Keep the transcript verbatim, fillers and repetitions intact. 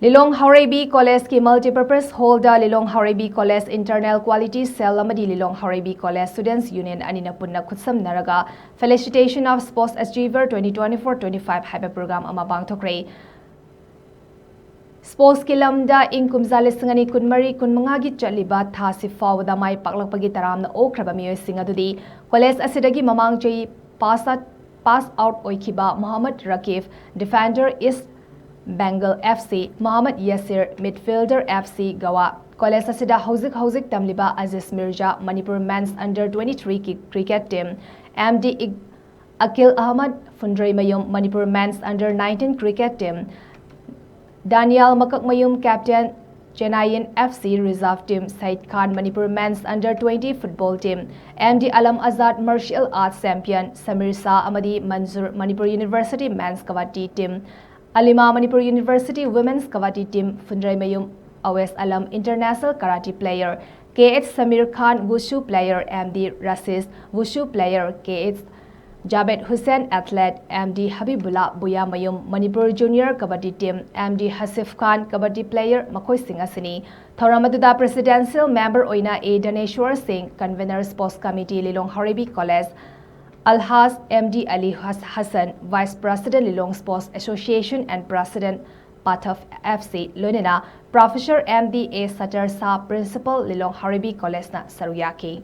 ꯂꯤꯂꯣꯡ ꯍꯥꯎꯔꯩꯕꯤ ꯀꯣꯂꯦꯖꯀꯤ multipurpose hallꯗ ꯂꯤꯂꯣꯡ ꯍꯥꯎꯔꯩꯕꯤ college Internal Quality Cell ꯑꯃꯗꯤ ꯂꯤꯂꯣꯡ ꯍꯥꯎꯔꯩꯕꯤ college Students Union ꯑꯅꯤꯅ ꯄꯨꯟꯅ ꯈꯨꯠꯁꯝꯅꯔꯒ Felicitation of Sports Achiever twenty twenty-four twenty-five ꯍꯥꯏꯕ program ꯑꯃ ꯄꯥꯡꯊꯣꯛꯈ꯭ꯔꯦ꯫ Sportsꯀꯤ ꯂꯝꯗ ꯏꯪ ꯀꯨꯝꯖꯥ ꯂꯤꯁꯤꯡ ꯑꯅꯤ ꯀꯨꯟꯃꯔꯤ ꯀꯨꯟꯃꯉꯥꯒꯤ ꯆꯠꯂꯤꯕ ꯊꯥꯁꯤ ꯐꯥꯎꯕꯗ ꯃꯥꯏ ꯄꯥꯛꯂꯛꯄꯒꯤ ꯇꯔꯥꯝꯅ ꯑꯣꯛꯈ꯭ꯔꯕ ꯃꯤꯑꯣꯏꯁꯤꯡ ꯑꯗꯨꯗꯤ ꯀꯣꯂꯦꯖ ꯑꯁꯤꯗꯒꯤ ꯃꯃꯥꯡ ꯆꯍꯤ pass out, pass out ꯑꯣꯏꯈꯤꯕ Mohammad Rakib, defender, East Bengal F C, Mohammad Yasir, midfielder, F C Goa꯫ College ꯑꯁꯤꯗ ꯍꯧꯖꯤꯛ ꯍꯧꯖꯤꯛ ꯇꯝꯂꯤꯕ Aziz Mirza, Manipur men's under twenty-three cricket team, M D ꯏꯛ-, Akil Ahmad, Phundreimayum, Manipur men's under nineteen cricket team, Daniel Makakmayum, captain, ꯆꯦꯟꯅꯥꯏꯌꯤꯟ F C reserve team, ꯁꯍꯤꯗ ꯈꯥꯟ, Manipur men's under twenty football team, M D Alam Azad, martial arts champion, Samir Shah ꯑꯃꯗꯤ ꯃꯟꯖꯨꯔ, Manipur University men's kabaddi team, ꯑꯂꯤꯃꯥ, Manipur University women's kabaddi team, ꯐꯨꯟꯗ꯭ꯔꯩꯃꯌꯨꯝ Awes Alam, international karate player, K H Samir ꯈꯥꯟ, wushu player, M D ꯔꯥꯁꯤꯁ, wushu player, K H Javed Hussain, athlete, M D ꯍꯕꯤꯕꯨꯜꯂꯥ, ꯕꯨꯌꯥꯃꯌꯨꯝ, Manipur junior kabaddi team, M D ꯍꯁꯤꯐ ꯈꯥꯟ, kabaddi player, ꯃꯈꯣꯏꯁꯤꯡ ꯑꯁꯤꯅꯤ꯫ ꯊꯧꯔꯝ ꯑꯗꯨꯗ presidential member ꯑꯣꯏꯅ A ꯙꯅꯦꯁ꯭ꯋꯔ ꯁꯤꯡ, convener sports committee ꯂꯤꯂꯣꯡ ꯍꯥꯎꯔꯩꯕꯤ college, ꯑꯜꯍꯥꯖ M D ꯑꯂꯤ ꯍꯁ-, Hasan, vice president Lilong Sports Association and president ꯄꯥꯊꯐ F C, ꯂꯣꯏꯅꯅ professor M D A ꯁꯇꯔ Shah, principal ꯂꯤꯂꯣꯡ ꯍꯥꯎꯔꯩꯕꯤ ꯀꯣꯂꯦꯖꯅ ꯁꯔꯨꯛ ꯌꯥꯈꯤ꯫